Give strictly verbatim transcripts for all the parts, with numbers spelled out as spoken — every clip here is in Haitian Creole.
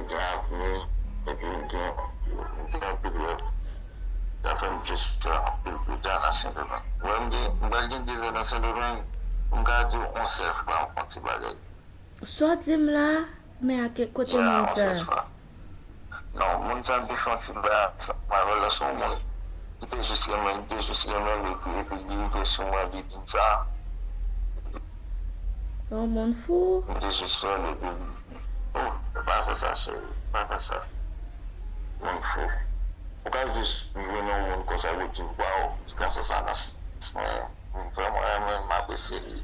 m gen avni, epi m gen, m gen anpil rèv. Sa fè m jis fè anpil pita nan Sendomeng. Wè, m gen, m pral gen de zan nan Sendomeng, m ka di w yon sèl fwa yon ti bagay. Sa w di m la, men a ke kote moun sa? Non, moun sa te fè yon ti bagay, malè se yon moun. Li te jis renmen, li te jis renmen m, epi, epi li rive sou mwen, li di m sa. Yon moun fou. M te jis fè l, epi li di, oh, pa fè sa, cheri, pa fè sa. Moun fou. Ou ka jis jwenn yon moun konsa, ou di, waw, ti gason sa nan sans mwen. M vrèman renmen l, m apresye li.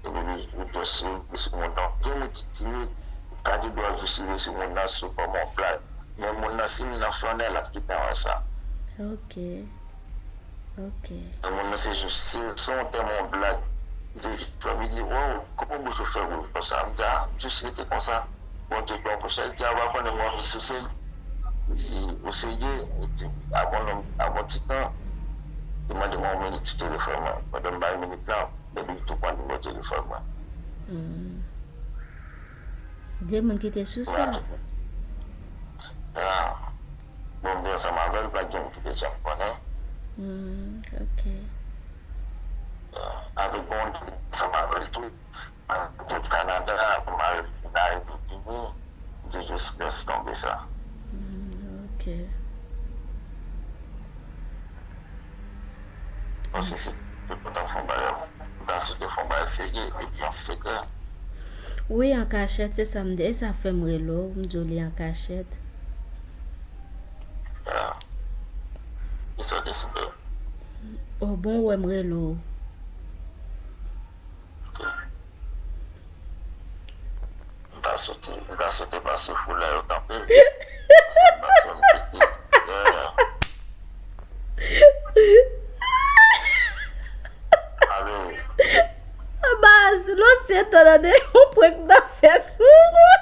Epi li, ou jis rive sou moun nan. Gen moun ki timid, ou ka gen dwa jis rive sou moun nan sou fòm yon blag. Men moun nan, si li nan flannè, l ap gentan wè sa. Ok. Ok. Nan moun nan se jis, se, se yon tèm, yon blag. Li te jis fè m, li di, waw, kòman bouch ou fè wouj konsa? M di, a, m jis rete konsa. Bondye pran pou sa. Li di, a, ou pa konnen m anvi souse l? Li di, ou serye? Li di, wi. Apre yon, apre yon ti tan, li mande m yon minit sou telefòn mwen. Pandan m bay minit lan, epi m tou pran nimewo telefòn mwen. Hmm. De moun ki te sou sa. Ah, bon, m te ansanm avè l, pa gen moun ki te janm konnen. Hmm, ok. Avèk bon, m te ansanm avè l tou. M te Kanada, apre m al vin Etazini, m te jis lèse tonbe sa. Hmm, ok. Paske si te kontan fè yon bagay, m ta swete fè yon bagay serye, epi an sekrè. Wi, an kachèt, se sa m di. E sa fè m rele w, m di w li an kachèt. Ya. Kisa w deside? O bon, ou wè m rele w. Ok. M ta swete, m ta swete pase foulay yo kanpe. Pase m pase m pete. Yeah. Ale. Baz, lo se tan nan de yon prank nan fè sou ou.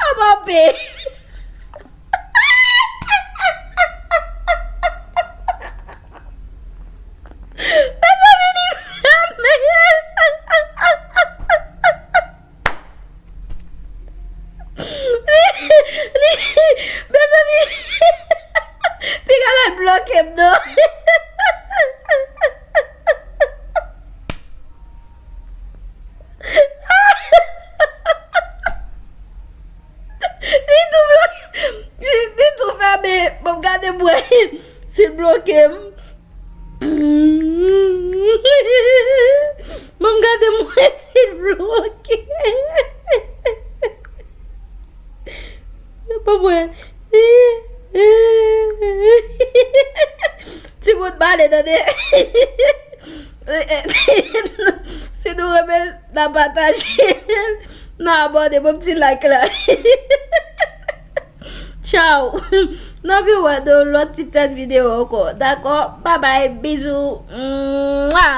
Amape. Mezanmi, li fèmen. Li, li, mezanmi, piga l al bloke m non. Li tou bloke, li, li tou fèmen. Bon, gade m wè si l bloke m. Bon, gade m wè si l bloke. Bon, mwen. Ti bout bale, tande. Si nou renmen l, n a pataje l, n a abòne, bon ti like la. Tchao. N a vin wè nan lòt ti tèt videyo ankò. Dakò? Babay, bizou. Mwa.